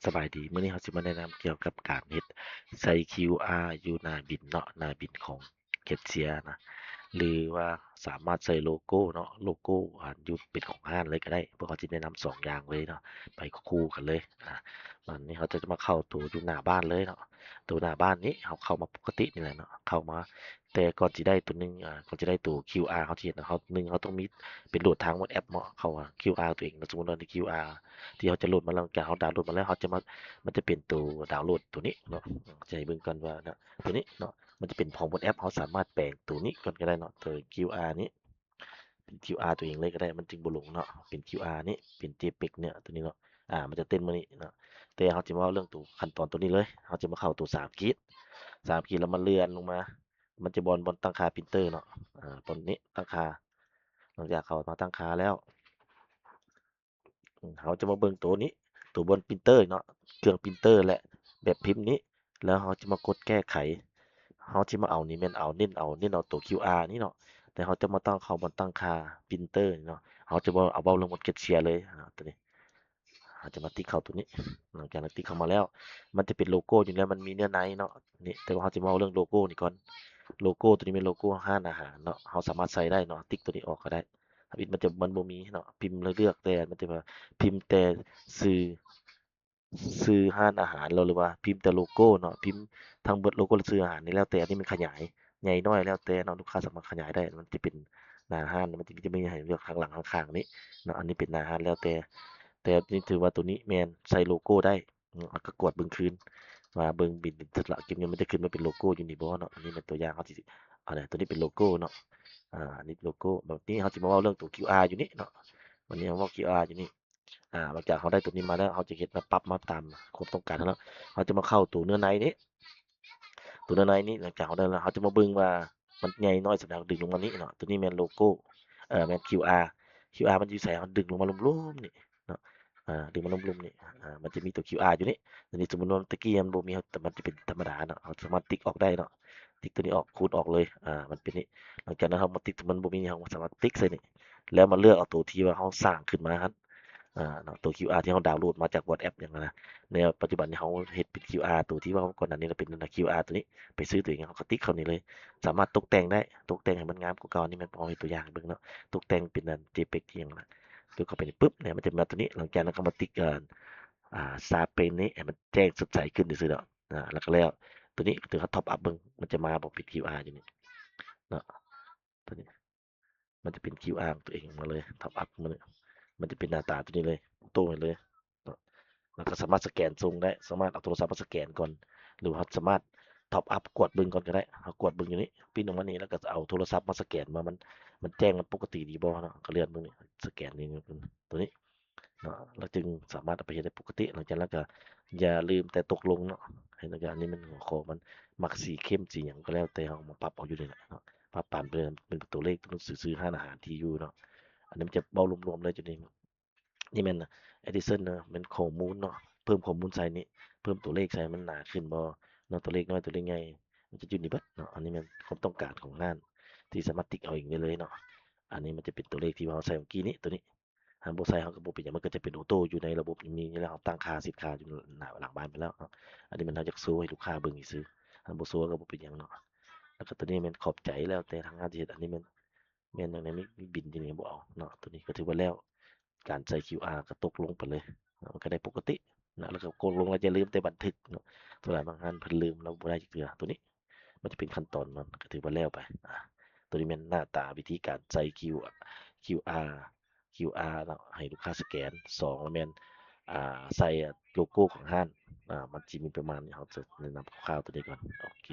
ສະບາຍດີ ມື້ນີ້ເຮົາຊິມາແນະນຳກ່ຽວກັບການເຮັດໃສ່ຄິວອາຢູ່ໜ້າບິນເນາະ ໜ້າບິນຂອງແຄຊເຊຍນະ ຫຼືວ່າສາມາດໃສ່ໂລໂກ້ເນາະ ໂລໂກ້ອັນຢູ່ເປັນຂອງຮ້ານເລີຍກໍໄດ້ ພວກເຮົາຊິແນະນຳສອງຢ່າງເລີຍເນາະ ໄປຄູ່ກັນເລີຍ. ອາ ບາດນີ້ເຮົາຈະມາເຂົ້າໂຕຢູ່ໜ້າບ້ານເລີຍເນາະ ໂຕໜ້າບ້ານນີ້ເຮົາເຂົ້າມາປົກກະຕິນີ້ແຫຼະເນາະ ເຂົ້າມາ ແຕ່ກ່ອນຊິໄດ້ໂຕໜຶ່ງ ອາ ກ່ອນຊິໄດ້ໂຕຄິວອາ ເຮົາຊິເຮັດ ເຮົາ ໜຶ່ງ ເຮົາຕ້ອງມີ ເປັນໂຫຼດທາງວັອດແອັບເນາະ ເຂົ້າວ່າຄິວອາຕົວເອງ ສົມມຸດວ່າໃນຄິວອາທີ່ເຮົາຈະໂຫຼດມາ ຫຼັງຈາກເຮົາດາວໂຫຼດມາແລ້ວ ເຮົາຈະມາ ມັນຈະເປັນໂຕດາວໂຫຼດໂຕນີ້ເນາະ ຈະໃຫ້ເບິ່ງກ່ອນວ່ານະ ໂຕນີ້ເນາະ ມັນຈະເປັນຂອງວັອດແອັບ ເຮົາສາມາດແປງໂຕນີ້ກ່ອນກໍໄດ້ເນາະ ໂຕຄິວອານີ້ ເປັນຄິວອາຕົວເອງເລີຍກໍໄດ້ ມັນຈຶ່ງບໍ່ຫຼົງເນາະ ເປັນຄິວອານີ້ ເປັນເຈເປັກເນຍ ໂຕນີ້ເນາະ ອາ ມັນຈະເຕັ້ນມານີ້ເນາະ ແຕ່ເຮົາຈະມາເວົ້າເລື່ອງໂຕຂັ້ນຕອນໂຕນີ້ເລີຍ ເຮົາຈະມາເຂົ້າໂຕສາມຂີດ ສາມຂີດ ແລ້ວມາເລື່ອນລົງມາ ມັນຈະບ່ອນ ບ່ອນຕັ້ງຄ່າປຣິນເຕີເນາະ ອາ ບ່ອນນີ້ຕັ້ງຄ່າ ຫຼັງຈາກເຮົາມາຕັ້ງຄ່າແລ້ວ ເຮົາຈະມາເບິ່ງໂຕນີ້ ໂຕບ່ອນປຣິນເຕີເນາະ ເຄື່ອງປຣິນເຕີ ແລະ ແບບພິມນີ້ ແລ້ວເຮົາຈະມາກົດແກ້ໄຂ ເຮົາຊິມາເອົານີ້ແມ່ນເອົາ ເນັ້ນເອົາ ເນັ້ນເອົາໂຕຄິວອານີ້ເນາະ ແຕ່ເຮົາຈະມາຕັ້ງເຂົ້າບ່ອນຕັ້ງຄ່າປຣິນເຕີນີ້ເນາະ ເຮົາຈະບໍ່ເອົາເວົ້າເລື່ອງໝົດແຄຊເຊຍເລີຍ ອາ ໂຕນີ້ ເຮົາຈະມາຕິກເຂົ້າໂຕນີ້ ຫຼັງຈາກນັ້ນຕິກເຂົ້າມາແລ້ວ ມັນຈະເປັນໂລໂກ້ຢູ່ແລ້ວ ມັນມີເນື້ອໃນເນາະ ນີ້ ແຕ່ວ່າເຮົາຈະມາເວົ້າເລື່ອງໂລໂກ້ນີ້ກ່ອນ ໂລໂກ້ໂຕນີ້ແມ່ນໂລໂກ້ຮ້ານອາຫານເນາະ ເຮົາສາມາດໃສ່ໄດ້ເນາະ ຕິກໂຕນີ້ອອກກໍໄດ້ ທຳອິດມັນຈະ ມັນບໍ່ມີເນາະ ພິມແລ້ວເລືອກແຕ່ ມັນຈະວ່າພິມແຕ່ຊື່ ຊື່ຮ້ານອາຫານເນາະ ຫຼືວ່າພິມແຕ່ໂລໂກ້ເນາະ ພິມທັງເບິດໂລໂກ້ ແລະ ຊື່ອາຫານນີ້ ແລ້ວແຕ່ ອັນນີ້ມັນຂະຫຍາຍໃຫຍ່ນ້ອຍ ແລ້ວແຕ່ເນາະ ລູກຄ້າສາມາດຂະຫຍາຍໄດ້ ມັນຈະເປັນໜ້າຮ້ານ ມັນຈະມີ ຈະມີໃຫ້ເລືອກຂ້າງຫຼັງຂ້າງໆນີ້ເນາະ ອັນນີ້ເປັນໜ້າຮ້ານ ແລ້ວແຕ່ ແຕ່ນີ້ຖືວ່າໂຕນີ້ແມ່ນໃສ່ໂລໂກ້ໄດ້ ອາ ແລ້ວກໍກວດເບິ່ງຄືນວ່າເບິ່ງບິນຊົຳລະເກັບເງິນ ມັນຈະຂຶ້ນມາເປັນໂລໂກ້ຢູ່ນີ້ບໍ່ເນາະ ອັນນີ້ແມ່ນຕົວຢ່າງ ເຮົາຊິ ອາ ໂຕນີ້ເປັນໂລໂກ້ເນາະ ອາ ອັນນີ້ໂລໂກ້ ບາດນີ້ເຮົາຊິມາເວົ້າເລື່ອງໂຕຄິວອາຢູ່ນີ້ເນາະ ບາດນີ້ເຮົາເວົ້າຄິວອາຢູ່ນີ້ ອາ ຫຼັງຈາກເຮົາໄດ້ໂຕນີ້ມາແລ້ວ ເຮົາຈະເຮັດມາປັບມາຕາມຄວາມຕ້ອງການເຮົາເນາະ ເຮົາຈະມາເຂົ້າໂຕເນື້ອໃນນີ້ ໂຕເນື້ອໃນນີ້ ຫຼັງຈາກເຮົາໄດ້ແລ້ວ ເຮົາຈະມາເບິ່ງວ່າມັນໃຫຍ່ນ້ອຍສ່ຳໃດ ເຮົາດຶງລົງມານີ້ເນາະ ໂຕນີ້ແມ່ນໂລໂກ້ ເອີ ແມ່ນຄິວອາ ຄິວອາມັນຢູ່ໃສ ເຮົາດຶງລົງມາລຸ່ມໆນີ້ເນາະ ອາ ດຶງມາລຸ່ມໆນີ້ ອາ ມັນຈະມີໂຕຄິວອາຢູ່ນີ້ ອັນນີ້ສົມມຸດວ່າແຕ່ກີ້ມັນບໍ່ມີ ມັນຈະເປັນທຳມະດາເນາະ ເຮົາສາມາດຕິກອອກໄດ້ເນາະ ຕິກໂຕນີ້ອອກ ຂູດອອກເລີຍ ອາ ມັນເປັນນີ້ ຫຼັງຈາກນັ້ນເຮົາມາຕິກ ມັນບໍ່ມີ ເຮົາກໍສາມາດຕິກໃສ່ນີ້ ແລ້ວມາເລືອກເອົາໂຕທີ່ວ່າເຮົາສ້າງຂຶ້ນມາຫັ້ນ ອາ ເນາະ ໂຕຄິວອາທີ່ເຮົາດາວໂຫຼດມາຈາກວັອດແອັບຫຍັງຫັ້ນນະ ໃນປັດຈຸບັນນີ້ເຮົາເຮັດເປັນຄິວອາ ໂຕທີ່ວ່າກ່ອນໜ້ານີ້ລະເປັນອັນນະ ຄິວອາ ໂຕນີ້ ໄປຊື້ໂຕເອງ ເຮົາກໍຕິກເຂົ້ານີ້ເລີຍ ສາມາດຕົກແຕ່ງໄດ້ ຕົກແຕ່ງໃຫ້ມັນງາມກວ່າເກົ່າ ອັນນີ້ແມ່ນເຮົາເຮັດຕົວຢ່າງໃຫ້ເບິ່ງເນາະ ຕົກແຕ່ງເປັນອັນເຈເປັກອີ່ຫຍັງນະ ຕົກເຂົ້າໄປນີ້ປຶບ ມັນຈະມາໂຕນີ້ ຫຼັງຈາກນັ້ນກໍມາຕິກ ອາ ອາ ຊາເປນນີ້ ໃຫ້ມັນແຈ້ງສົດໃສຂຶ້ນຊື່ໆເນາະ ອາ ແລ້ວກໍແລ້ວ ໂຕນີ້ຖືວ່າເຮົາທັອບອັບເບິ່ງ ມັນຈະມາບໍ່ ເປັນຄິວອາຢູ່ນີ້ເນາະ ໂຕນີ້ ມັນຈະເປັນຄິວອາຂອງຕົວເອງມາເລີຍ ທັອບອັບມາເລີຍ ມັນຈະເປັນໜ້າຕາຕົວນີ້ເລີຍ ໂຕ້ເລີຍເນາະ ແລ້ວກໍສາມາດສະແກນສົ່ງໄດ້ ສາມາດເອົາໂທລະສັບມາສະແກນກ່ອນ ຫຼືວ່າເຮົາສາມາດທັອບອັບກວດເບິ່ງກ່ອນກໍໄດ້ ເຮົາກວດເບິ່ງຢູ່ນີ້ ປຣິນອອກມານີ້ ແລ້ວກໍເອົາໂທລະສັບມາສະແກນວ່າມັນ ມັນແຈ້ງມັນປົກກະຕິດີບໍ່ເນາະ ກໍເລື່ອນເບິ່ງນີ້ ສະແກນນີ້ ຕົວນີ້ ເນາະ ແລ້ວຈຶ່ງສາມາດເອົາໄປເຮັດໄດ້ປົກກະຕິ ຫຼັງຈາກນັ້ນກໍຢ່າລືມແຕ່ຕົກລົງເນາະ ເຫັນແລ້ວກໍອັນນີ້ແມ່ນຫົວຂໍ້ມັນ ມັກສີເຂັ້ມສີຫຍັງກໍແລ້ວແຕ່ ເຮົາມາປັບເອົາຢູ່ນີ້ແຫຼະເນາະ ປັບຕາມເປັນ ເປັນຕົວເລກ ຕົວໜັງສືຊື່ຮ້ານອາຫານ ທີ່ຢູ່ເນາະ ອັນນີ້ມັນຈະເວົ້າລວມໆເລີຍ ຈຸດນີ້ ນີ້ແມ່ນ addition ເນາະ ແມ່ນຂໍ້ມູນເນາະ ເພີ່ມຂໍ້ມູນໃສ່ນີ້ ເພີ່ມຕົວເລກໃສ່ ມັນໜາຂຶ້ນບໍ່ເນາະ ຕົວເລກນ້ອຍ ຕົວເລກໃຫຍ່ ມັນຈະຢູ່ນີ້ເບິດເນາະ ອັນນີ້ແມ່ນຄວາມຕ້ອງການຂອງຮ້ານ ທີ່ສາມາດຕິກເອົາເອງໄດ້ເລີຍເນາະ ອັນນີ້ມັນຈະເປັນຕົວເລກທີ່ວ່າເຮົາໃສ່ເມື່ອກີ້ນີ້ ຕົວນີ້ ຖ້າບໍ່ໃສ່ເຮົາກໍບໍ່ເປັນຫຍັງ ມັນກໍຈະເປັນໂອໂຕ້ຢູ່ໃນລະບົບ ມີຢູ່ແລ້ວ ເຮົາຕັ້ງຄ່າເຊັດຄ່າຢູ່ໜ້າຫຼັງບ້ານໄປແລ້ວເນາະ ອັນນີ້ແມ່ນເຮົາຢາກໂຊໃຫ້ລູກຄ້າເບິ່ງຊື່ໆ ຖ້າບໍ່ໂຊກໍບໍ່ເປັນຫຍັງເນາະ ແລ້ວກໍຕົວນີ້ແມ່ນຂອບໃຈ ແລ້ວແຕ່ທາງງານຊິເຮັດ ອັນນີ້ແມ່ນ ແມ່ນຫຍັງແດ່ ມີ ມີບິນຢູ່ນີ້ບໍ່ເອົາເນາະ ຕົວນີ້ກໍຖືວ່າແລ້ວ ການໃສ່ຄິວອາກໍຕົກລົງໄປເລີຍເນາະ ມັນກໍໄດ້ປົກກະຕິເນາະ ແລ້ວກໍກົດລົງ ແລ້ວຢ່າລືມແຕ່ບັນທຶກເນາະ ສ່ວນຫຼາຍບາງທ່ານເພິ່ນລືມແລ້ວບໍ່ໄດ້ຈັກເທື່ອ ຕົວນີ້ ມັນຈະເປັນຂັ້ນຕອນມັນ ກໍຖືວ່າແລ້ວໄປ ອາ ຕົວນີ້ແມ່ນໜ້າຕາວິທີການໃສ່ຄິວ ຄິວອາ ຄິວອາເນາະ ໃຫ້ລູກຄ້າສະແກນ ສອງແມ່ນ ອາ ໃສ່ໂລໂກ້ຂອງຮ້ານ ອາ ມັນຊິມີປະມານນີ້ ເຮົາຈະແນະນຳຄ່າວໆຕົວນີ້ກ່ອນ ໂອເຄ